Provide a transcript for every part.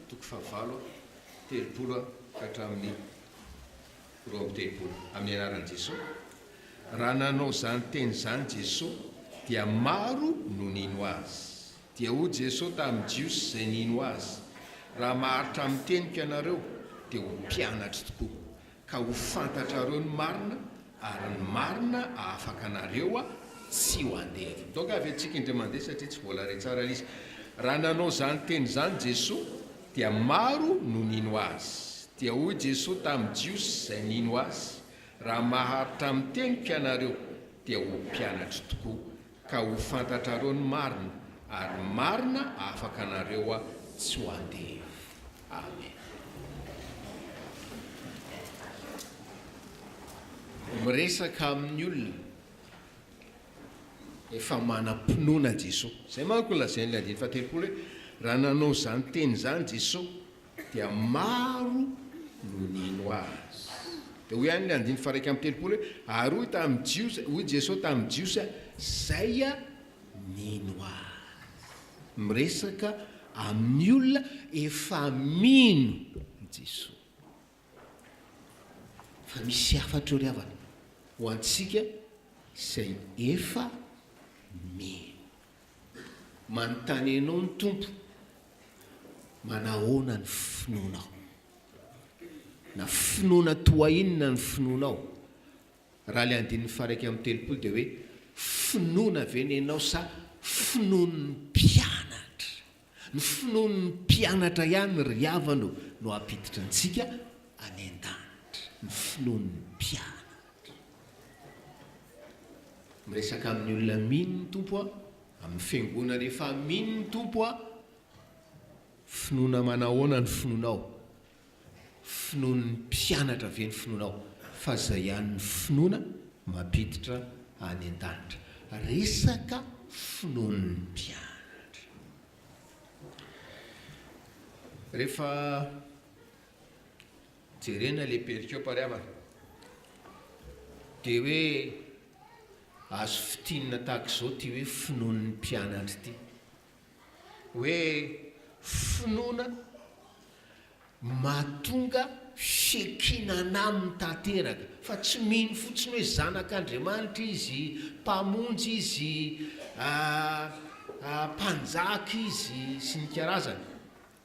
Toko fahavalo, 30 ka hatramin'ny 32. Amin'ny anaran'i Jesoa. Raha nanao izany teny izany Jesoa, dia maro no nino Azy. Dia hoy Jesoa tamin'ny Jiosy izay nino Azy, Raha maharitra amin'ny teniko ianareo, dia ho mpianatro tokoa. Ka ho fantatrareo ny marina, ary ny marina hahafaka anareo tsy ho andevo. Donc avy antsika indray mandeha satria tsy voalare tsara ilay izy. Raha nanao izany teny izany Jesoa, dia maro no nino Azy. Dia hoy Jesoa tamin'ny Jiosy izay nino Azy, Raha maharitra amin'ny teniko ianareo, dia ho mpianatro tokoa. Ka ho fantatrareo ny marina, ary ny marina hahafaka anareo tsy ho andevo. Amen. Miresaka amin'ny olona efa manam-pinoana Jesoa. Izay manko no lazain'ilay andininy faha-30 hoe, raha nanao izany teny izany Jesoa, dia maro no nino Azy. Dia hoy ihany ny andininy faha-31 hoe, Ary hoy tamin'ny Jiosy, hoy Jesoa tamin'ny Jiosy, Izay nino Azy. Miresaka amin'ny olona efa mino i Jesoa. Fa misy hafatra eo ry havana, ho antsika izay efa mino. Manontany anao ny Tompo, manahoana ny finoanao? Na finoana toa inona ny finoanao? Raha ilay andininy faha-31 dia hoe, finoana ve ny anao sa finoan'ny mpianatra? Ny finoan'ny mpianatra ihany ry havana o no hampiditra antsika any an-danitra, ny finoan'ny mpianatra. Miresaka amin'ny olona mino ny Tompo aho, amin'ny fiangonana efa mino ny Tompo aho. Finoana manahoana ny finoanao? Finoan'ny mpianatra ve ny finoanao? Fa izay ihany ny finoana mampiditra any an-danitra. Resaka finoan'ny mpianatra. Rehefa Jerena le perikopa ry havana. Dia hoe azo fintinina tahaka izao ity hoe finoan'ny mpianatra ity. Hoe finoana mahatonga fiankinana aminy tanteraka. Fa tsy mino fotsiny hoe zanak'Andriamanitra izy, mpamonjy izy, mpanjaka izy sy ny karazany.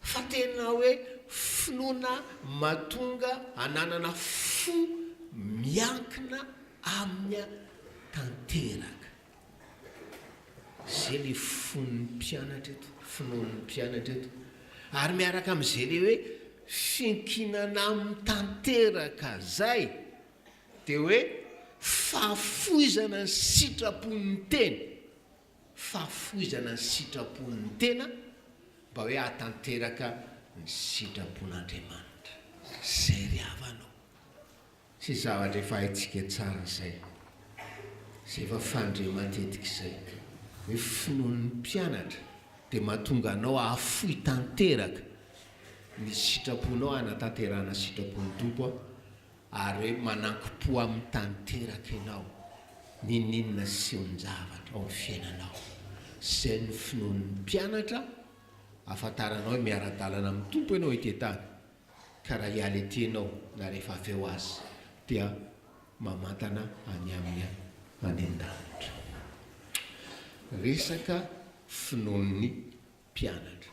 Fa tena hoe finoana mahatonga hananana fo miankina aminy tanteraka. Izay le fon'ny mpianatra eto, finoan'ny mpianatra eto. Ary miaraka amin'izay le hoe fiankinana aminy tanteraka zay dia hoe fahafoizana ny sitrapon'ny tena. fahafoizana ny sitrapon'ny tena mba hoe hahatanteraka ny sitrapon'Andriamanitra. Izay ry havana ô! Izay zavatra efa haintsika tsara izay, izay efa fandre matetika izay, hoe finoan'ny mpianatra dia mahatonga anao hahafoy tanteraka ny sitraponao hanatanterahana sitrapon'ny Tompo Ary hoe manankim-po aminy tanteraka ianao, n'inon'inona sehon-javatra ao amin'ny fiainanao. Izay no finoan'ny mpianatra, ahafantaranao hoe miara-dalana amin'ny Tompo ianao ety an-tany, ka raha hiala ety ianao na rehefa avy eo aza, dia mamantana any aminy any an-danitra. Resaka finoan'ny mpianatra.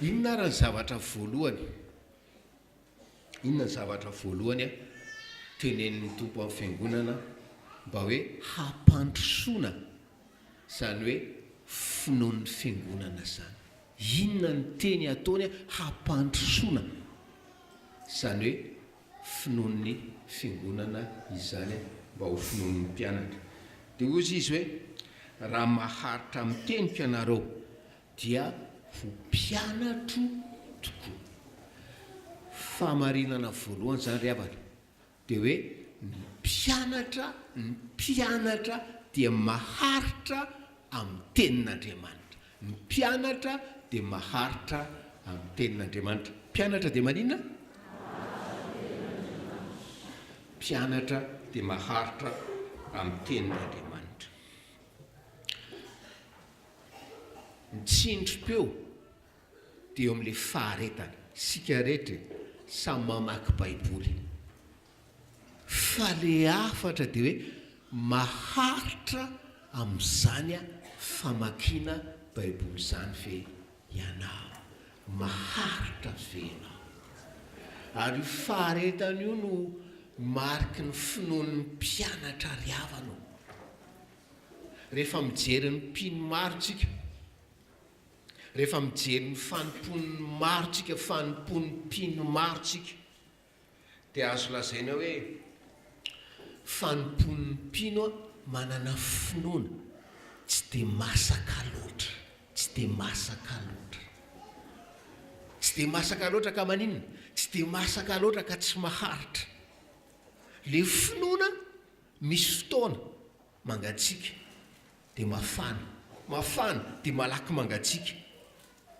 Inona ary ny zavatra voalohany? Inona ny zavatra voalohany tenenin'ny Tompo amin'ny Fiangonana mba hoe hampandrosoana izany hoe finoan'ny Fiangonana izany? Inona ny teny ataony hampandrosoana izany hoe finoan'ny Fiangonana izany mba ho finoan'ny mpianatra? Dia hoy izy hoe, Raha maharitra amin'ny teniko ianareo, Dia ho mpianatro tokoa. Fahamarinana voalohany izany ry havana, dia hoe ny mpianatra, ny mpianatra dia maharitra amin'ny tenin'Andriamanitra. Ny mpianatra dia maharitra amin'ny tenin'Andriamanitra. Mpianatra dia maninona? Mpianatra dia maharitra amin'ny tenin'Andriamanitra. Ny tsindrim-peo. Dia eo amin'ilay faharetana. Isika rehetra e, samy mamaky Baiboly. Fa le hafatra dia hoe maharitra amin'izany famakiana Baiboly izany ve ianao? Maharitra ve ianao? Ary io faharetana io no mariky ny finoan'ny mpianatra ry havana ô. Rehefa mijery ny mpino maro tsika, rehefa mijery ny fanompoan'ny maro tsika, fanompoan'ny mpino maro tsika, dia azo lazaina hoe fanompoan'ny mpino manana finoana tsy dia masaka loatra, tsy dia masaka loatra. Tsy dia masaka loatra ka maninona? Tsy dia masaka loatra ka tsy maharitra. Ilay finoana misy fotoana mangatsiaka dia mafana, mafana dia malaky mangatsiaka,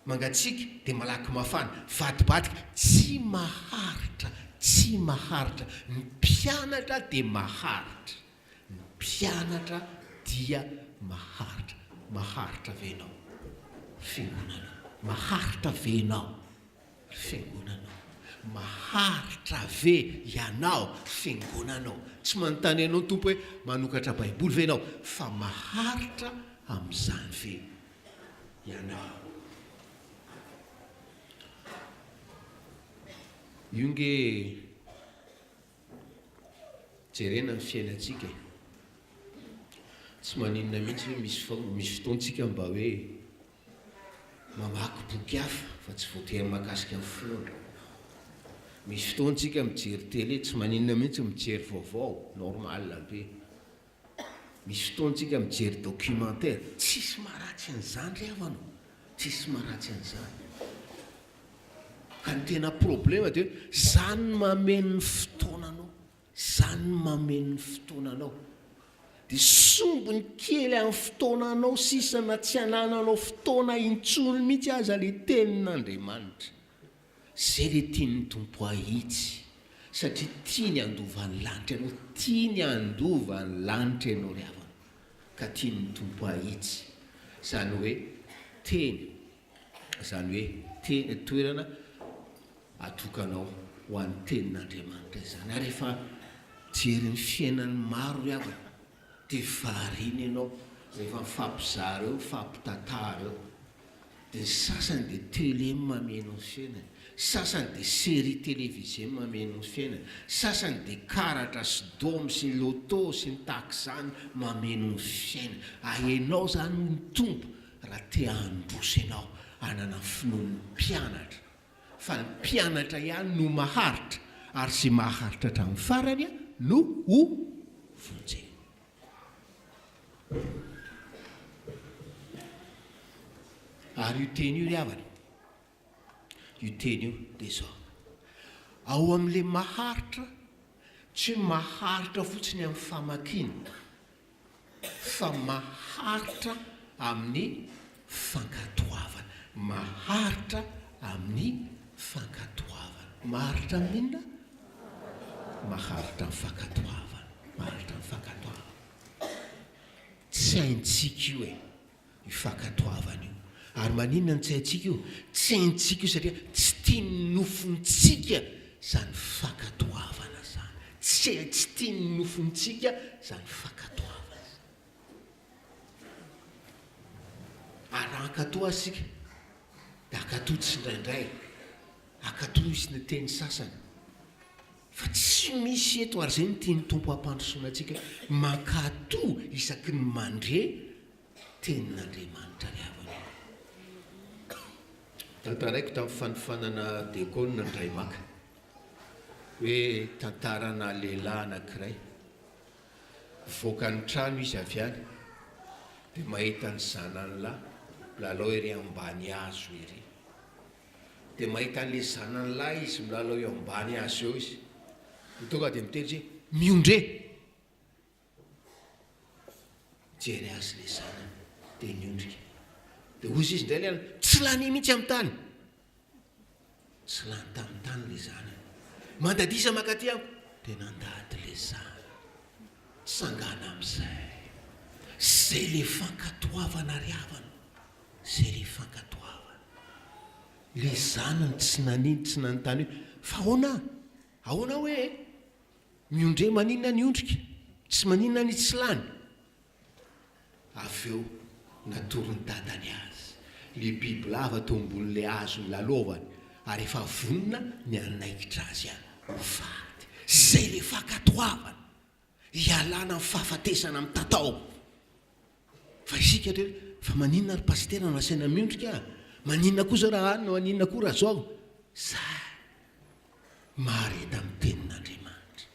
mangatsiaka dia malaky mafana, vadibadika, tsy maharitra, tsy maharitra, ny mpianatra dia maharitra, ny mpianatra dia maharitra, maharitra ve ianao? Fiangonana, maharitra ve ianao? Ry fiangonana ô, maharitra ve ianao fiangonana ô? Tsy manontany anao ny Tompo hoe manokatra Baiboly ve ianao, fa maharitra amin'izany ve ianao? Io nge jerena ny fiainantsika e. Tsy maninona mihitsy hoe misy misy fotoantsika mba hoe Mamaky boky hafa fa tsy voatery mahakasika ny finoana. Misy fotoana tsika mijery télé, tsy maninona mihitsy mijery vaovao, normal be. Misy fotoana tsika mijery documentaire, tsisy maharatsy an'izany ry havana ô, tsisy maharatsy an'izany. Ka ny tena problema dia hoe zany no mameno ny fotoananao. Izany no mameno ny fotoananao. Dia sombiny kely amin'ny fotoananao sisa na tsy anananao fotoana intsony mihitsy aza ilay tenin'Andriamanitra. Izay ilay tian'ny Tompo hahitsy. Satria tiany handova ny lanitra ianao. Tiany handova ny lanitra ianao ry havana. Ka tian'ny Tompo hahitsy. Izany hoe teny. Izany hoe teny, toerana atokanao ho an'ny tenin'Andriamanitra izany. Ary rehefa mijery ny fiainan'ny maro ry havana dia variana ianao rehefa mifampizara eo, mifampitantara eo. Dia ny sasany dia télé mameno ny fiainany, sasany dia série télévisée mameno ny fiainany, sasany dia karatra sy dôme sy loto sy ny tahaka izany mameno ny fiainany. Ary ianao izany hoy ny Tompo raha te handroso ianao hanana ny finoan'ny mpianatra. Fa ny mpianatra ihany no maharitra, ary izay maharitra hatramin'ny farany no ho vonjena. Ary io teny io ry havana, io teny io dia izao, ao amin'ilay maharitra, tsy hoe maharitra fotsiny amin'ny famakiana, fa maharitra amin'ny fankatoavana. Maharitra amin'ny fankatoavana. Maharitra amin'ny inona? Maharitra amin'ny fankatoavana. Maharitra amin'ny fankatoavana. Tsy haintsika io e. Io fankatoavana io. Ary maninona no tsy haintsika io? Tsy haintsika io satria tsy tian'ny nofontsika izany fankatoavana izany. Tsy tsy tian'ny nofontsika izany fankatoavana izany. Ary raha hankatoa aza isika, dia hankatoa tsindraindray, hankatoa izy ny teny sasany. Fa tsy misy eto, ary izay no tian'ny Tompo hampandrosoana antsika, mankatoa isaky ny mandre Tenin'Andriamanitra ry havana ô. Tantaraiko tamin'ny fanofanana diakona indray maka hoe tantarana lehilahy anankiray. Mivoaka ny trano izy avy any dia mahita ny zanany lahy milalao ery ambany hazo ery. Dia mahita an'ilay zanany lahy izy milalao eo ambany hazo eo izy. Dia tonga dia miteny izy hoe miondreha! Nijery azy ilay zanany dia niondrika. Dia hoy izy indray ilay anona, tsy lany mihitsy amin'ny tany. Tsy lany tamin'ny tany ilay zanany. Mandadisa mankaty amiko. Dia nandady ilay zanany. Tsangana amin'izay. Izay ilay fankatoavana ry havana. Izay ilay fankatoavana. Ilay zanany tsy nanino, tsy nanontany hoe, fa ahoana? Ahoana hoe e? Miondreha maninona ny ondrika? Tsy maninona ny tsy lany? Avy eo natoron'ny dadany azy ilay bibilava teo ambonin'ilay hazo nilalaovany ary efa vonona ny hanaikitra azy ho faty. Izay ilay fankatoavana hialana amin'ny fahafatesana mitatao. Fa isika indray hoe, fa maninona ry pasitera no asaina miondrika a? Maninona koa izao raha anona, maninona koa raha zao? Zay! Mahareta amin'ny tenin'Andriamanitra.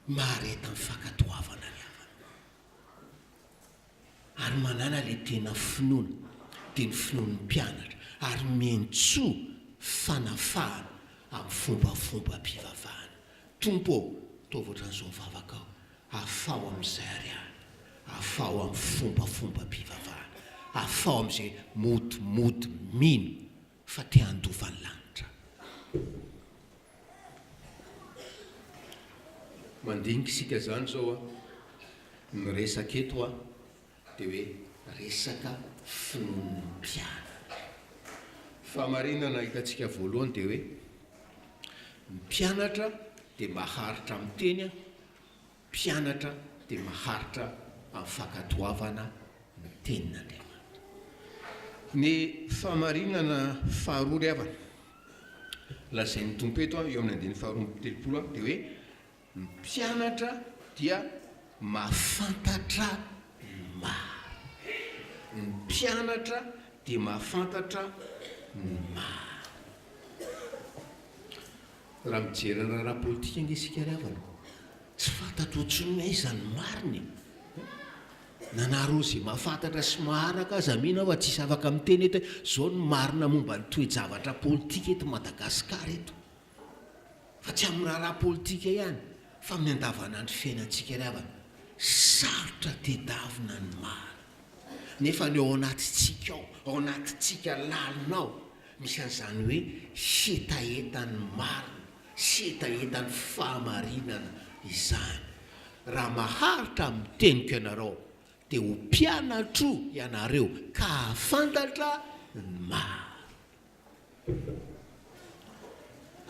Mahareta amin'ny fankatoavana ry havana. Ary manàna ilay tena finoana, dia ny finoan'ny mpianatra, ary miantsoa fanafahana amin'ny fombafombam-pivavahana. Tompo ô, ataovy ohatran'izao ny vavakao, afaho amin'izay ary aho, afaho amin'ny fombafombam-pivavahana, afaho amin'izay modimody mino fa te handova ny lanitra. Mandinika isika izany izao an, ny resaka eto an dia hoe resaka finoan'ny mpianatra. Fahamarinana hitantsika voalohany dia hoe ny mpianatra dia maharitra amin'ny teny an, mpianatra dia maharitra amin'ny fankatoavana ny tenin'Andriamanitra. Ny fahamarinana faharoa ry havana, lazain'ny Tompo eto eo amin'ny andininy faharoa amby 30 dia hoe ny mpianatra dia mahafantatra ny marina. Ny mpianatra dia mahafantatra ny marina. Raha mijery ny raharaha politika ange isika ry havana, tsy fantatro intsony hoe aiza ny marina e! Na nareo izay mahafantatra sy maharaka aza mino aho fa tsisy afaka miteny eto hoe izao ny marina momba ny toe-javatra politika eto Madagasikara eto. Fa tsy amin'ny raharaha politika ihany fa amin'ny andavanandro fiainantsika ry havana. Sarotra tedavina ny marina. Nefa ny ao anatintsika ao, ao anatintsika lalina ao, misy an'izany hoe hetahetan'ny marina sy hetahetan'ny fahamarinana izany. Raha maharitra amin'ny teniko ianareo, dia ho mpianatro ianareo ka hahafantatra ny marina.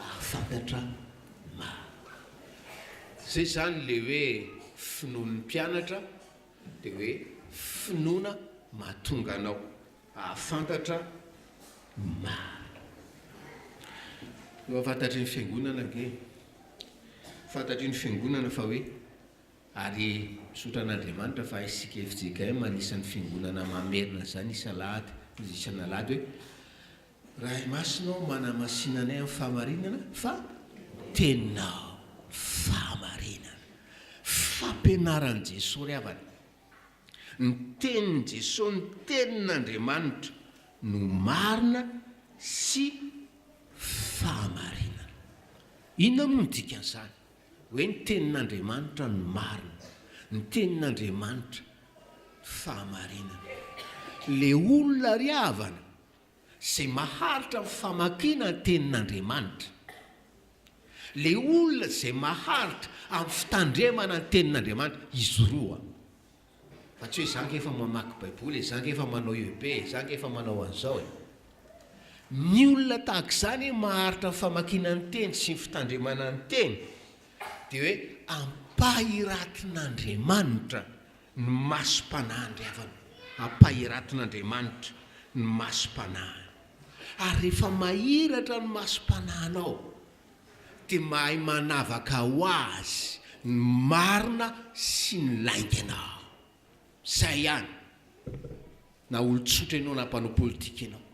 Hahafantatra ny marina. Izay izany ilay hoe finoan'ny mpianatra. Dia hoe finoana mahatonga anao hahafantatra ny marina. Efa fantatry ny fiangonana ange, fantatry ny fiangonana fa hoe, ary misaotra an'Andriamanitra fa isika fjkm anisan'ny fiangonana mamerina izany isan'alahady, isan'alahady hoe, Ray Masina ô manamasina anay amin'ny fahamarinana fa Teninao ny fahamarinana. Fampianaran'i Jesoa ry havana. Ny tenin'i Jesoa, ny tenin'Andriamanitra no marina sy fahamarinana. Inona moa no dikan'izany? Hoe ny tenin'Andriamanitra no marina, ny tenin'Andriamanitra fahamarinana. Le olona ry havana Izay maharitra amin'ny famakiana ny Tenin'Andriamanitra. Ilay olona izay maharitra amin'ny fitandremana ny Tenin'Andriamanitra, izy roa. Fa tsy hoe za ange efa mamaky Baiboly e, za ange efa manao EB e, za ange efa manao an'izao e. Ny olona tahaka izany maharitra amin'ny famakiana ny Teny sy ny fitandremana ny Teny dia hoe ampahiratin'Andriamanitra Ny masom-panahiny ry havana, ampahiratin'Andriamanitra ny masom-panahiny. Ary rehefa mahiratra ny masom-panahinao, dia mahay manavaka ho azy ny marina sy ny lainga ianao. Izay ihany. Na olon-tsotra ianao na mpanao politika ianao.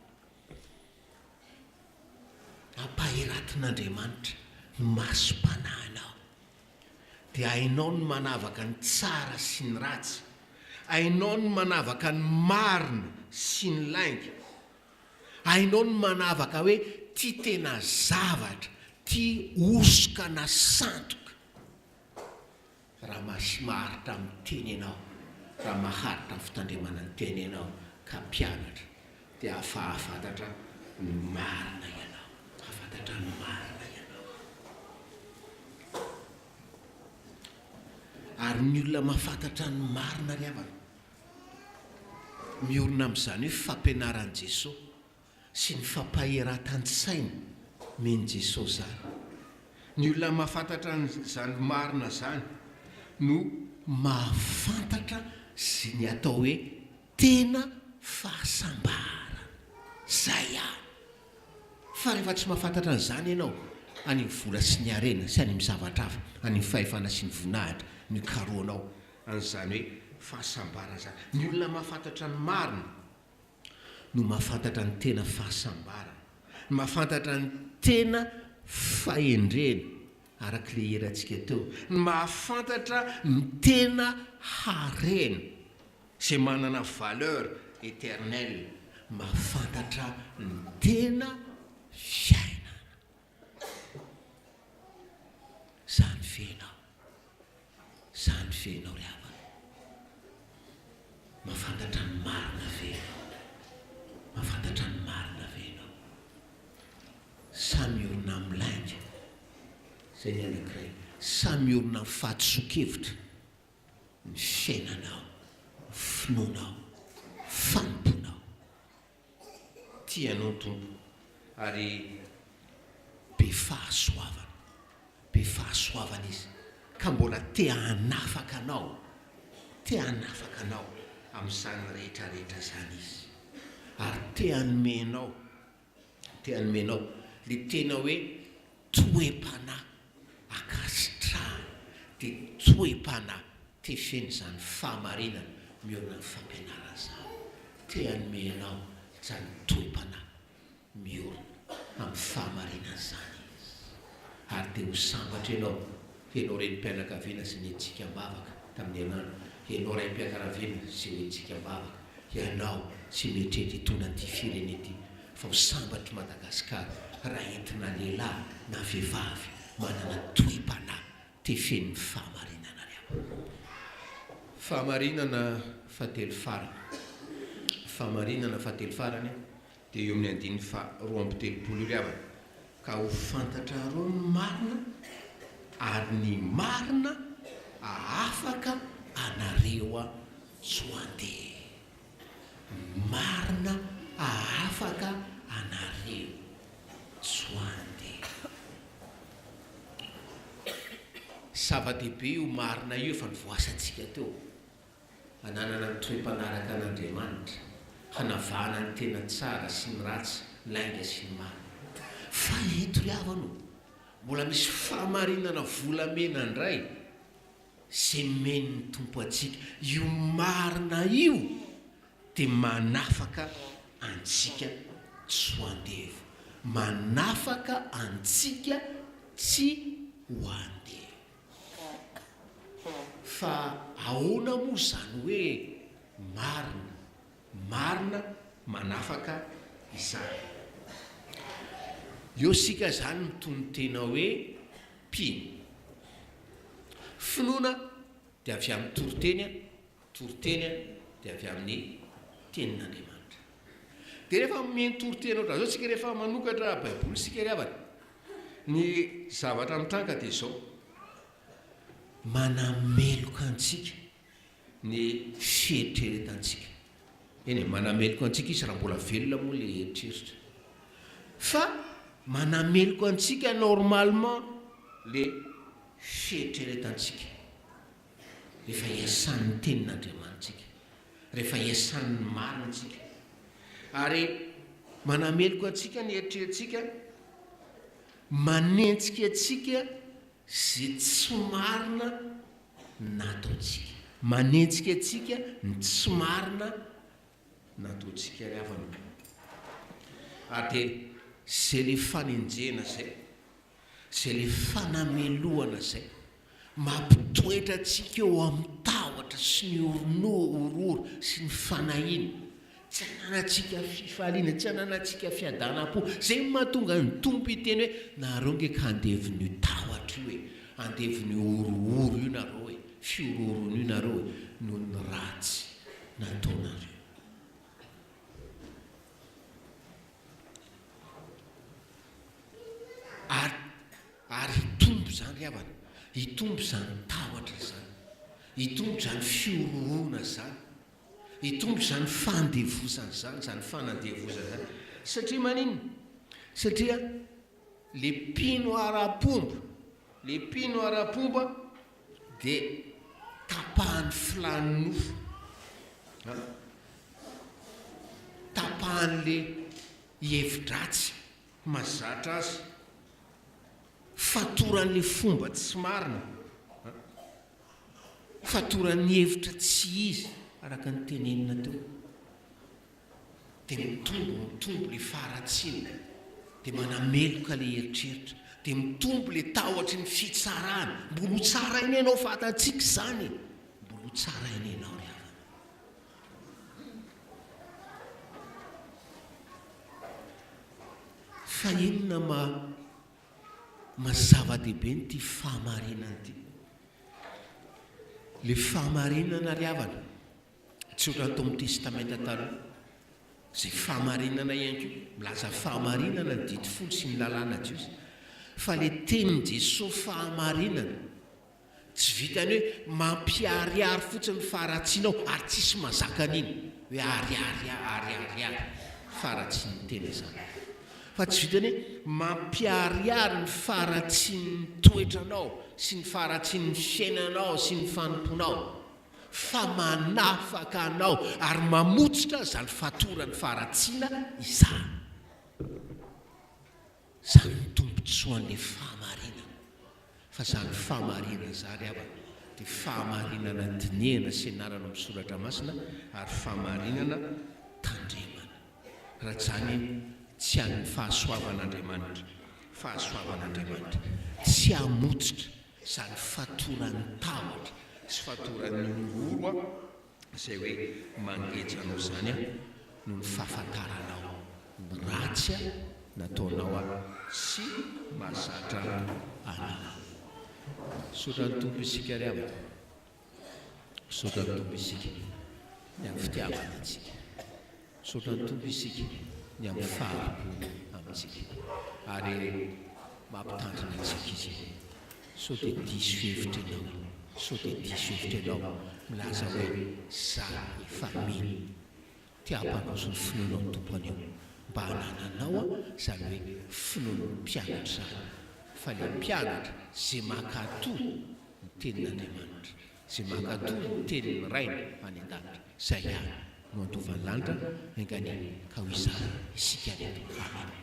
Ampahiratin'Andriamanitra ny masom-panahinao. Dia hainao ny manavaka ny tsara sy ny ratsy. Hainao ny manavaka ny marina sy ny lainga. Hainao ny manavaka hoe ty tena zavatra, ty hosoka na sandoka. Raha maharitra amin'ny teny ianao, raha maharitra amin'ny fitandremana ny teny ianao ka mpianatra, dia hahafantatra ny marina ianao. Hahafantatra ny marina ianao. Ary ny olona mahafantatra ny marina ry havana, miorina amin'izany hoe fampianaran'i Jesoa. sy ny fampaheratan-tsaina omen'i Jesosy izany. Ny olona mahafantatra an'izany marina izany no mahafantatra sy ny atao hoe tena fahasambarana. Izay ihany. Fa rehefa tsy mahafantatra an'izany ianao, any amin'ny vola sy ny harena sy any amin'ny zavatra hafa, any amin'ny fahefana sy ny voninahitra no ikarohanao an'izany hoe fahasambarana izany. Ny olona mahafantatra ny marina no mahafantatra ny tena fahasambarana, no mahafantatra ny tena fahendrena, araka ilay hirantsika teo, ny mahafantatra ny tena harena izay manana valeur éternelle, mahafantatra ny tena fiainana. Izany ve ianao? Izany ve ianao ry havana? Mahafantatra ny marina ve ianao? Mahafantatra ny marina ve ianao? Sa miorina amin'ny lainga? Izay ny anankiray. Sa miorina amin'ny fahadisoan-kevitra ny fiainanao, ny finoanao, ny fanompoanao? Tia anao ny Tompo ary be fahasoavana, be fahasoavana Izy ka mbola te hanafaka anao, te hanafaka anao amin'izany rehetra rehetra izany Izy ary te hanome anao, te hanome anao le tena hoe toe-panahy ankasitrahana dia toe-panahy te feno izany fahamarinana miorina amin'ny fampianarana izany. Te hanome anao izany toe-panahy miorina amin'ny fahamarinana izany Izy. Ary dia ho sambatra ianao, ianao renim-pianakaviana izay nentintsika am-bavaka tamin'ny herinandro, ianao raim-pianakaviana izay hoentintsika am-bavaka, ianao tsy mieritreritra hitondra an'ity firenena ity, fa ho sambatr'i Madagasikara raha entina lehilahy na vehivavy manana toe-panahy tefen'ny fahamarinana ry havana. Fahamarinana fahatelo farany. Fahamarinana fahatelo farany dia eo amin'ny andininy faha 32 io ry havana. Ka ho fantatrareo ny marina ary ny marina ahafaka anareo tsy ho andevo. Marina ahafaka anareo tsy ho andevo. Zava-dehibe io marina io efa nivoasantsika teo. Hananana ny toe-panaraka an'Andriamanitra, hanavahana ny tena tsara sy ny ratsy, ny lainga sy ny marina. Fa eto ry havana ô, mbola misy fahamarinana volamena indray izay nomen'ny Tompo antsika. Io marina io dia manafaka antsika tsy ho andevo. Manafaka antsika tsy ho andevo. Fa ahoana moa izany hoe marina, marina manafaka izany? Eo isika izany mitonon-tena hoe mpino. Finoana dia avy amin'ny toriteny, toriteny dia avy amin'ny tenin'Andriamanitra. Dia rehefa mihaino toriteny ohatran'izao isika, rehefa manokatra Baiboly isika ry havana, ny zavatra mitranga dia izao, manameloka antsika ny fieritreretantsika. Eny e, manameloka antsika izy raha mbola velona moa ilay eritreritra. Fa manameloka antsika normalement le fieritreretantsika rehefa iasan'ny tenin'Andriamanitsika, rehefa iasan'ny marina tsika. Ary manameloka antsika ny eritreritsika, manenjika antsika ze tsy marina nataontsika. Manenjika antsika ny tsy marina nataontsika ry havana. Ary dia izay ilay fanenjehana izay, izay ilay fanamelohana izay, mampitoetra antsika eo amin'ny tahotra sy ny horohoro sy ny fanahiana. Tsy ananantsika fifaliana, tsy ananantsika fiadanam-po. Izay no mahatonga ny Tompo hiteny hoe, Nareo nge ka andevon'io tahotra io e, andevon'io horohoro io nareo e, fihorohoroana io nareo e, noho ny ratsy nataonareo. Ary, ary hitombo izany ry havana, hitombo izany tahotra izany, hitombo izany fihorohoroana izany. Hitombo izany fandevozana izany, izany fanandevozana izany. Satria maninona? Satria le mpino ara-pomba, le mpino ara-pomba dia tapahan'ny filàn'ny nofo, an, tapahan'le hevi-dratsy mahazatra azy, fatoran'le fomba tsy marina, an, fatoran'ny hevitra tsy izy araka ny tenenina teo. Dia mitombo, mitombo ilay faharatsiana, dia manameloka ilay eritreritra, dia mitombo ilay tahotry ny fitsarana. Mbola ho tsaraina ianao, fantatsika izany e! Mbola ho tsaraina ianao ry havana. Fa inona ma ma zava-dehibe ity fahamarinana ity? Ilay fahamarinana ry havana. Tsy ohatran'ny tao amin'ny Testamenta Taloha, izay fahamarinana ihany koa, milaza fahamarinana ny Didy Folo sy ny Lalàna Jiosy, fa ilay tenin'i Jesosy fahamarinana, tsy vitan'ny hoe mampiharihary fotsiny ny faharatsianao, ary tsisy mahazaka an'iny, hoe ariary, ariariary, faharatsian'ny tena izany. Fa tsy vitan'ny hoe mampiharihary ny faharatsian'ny toetranao sy ny faharatsian'ny fiainanao sy ny fanompoanao, fa manafaka anao ary mamotsitra izany fatoran'ny faharatsiana izany. Izany no tombontsoan'ilay fahamarinana. Fa izany fahamarinana izany havana dia fahamarinana dinihana sy ianarana ao amin'ny soratra masina ary fahamarinana tandremana. Raha tsy izany tsy an'ny fahasoavan'Andriamanitra. Fahasoavan'Andriamanitra tsy hamotsitra Izany fatoran'ny tahotra sy fatoran'ny horohoro izay hoe mangeja anao izany noho ny fahafantaranao ny ratsy nataonao sy mahazatra anao. Misaotra ny Tompo isika ry havana. Misaotra ny Tompo isika ny amin'ny fitiavany antsika. Misaotra ny Tompo isika ny amin'ny fahari-pony amintsika. Ary mampitandrina antsika Izy sao dia diso hevitra ianao, sao dia diso hevitra ianao milaza hoe za efa mino. Te hampandroso ny finoanao ny Tompo anio mba hanananao izany hoe finoan'ny mpianatra izany. Fa ilay mpianatra izay mankatò ny tenin'Andriamanitra, izay mankatò ny tenin'ny Rainy any an-danitra, izay ihany no handova ny lanitra, enga anie ka ho izany isika rehetra. Amena.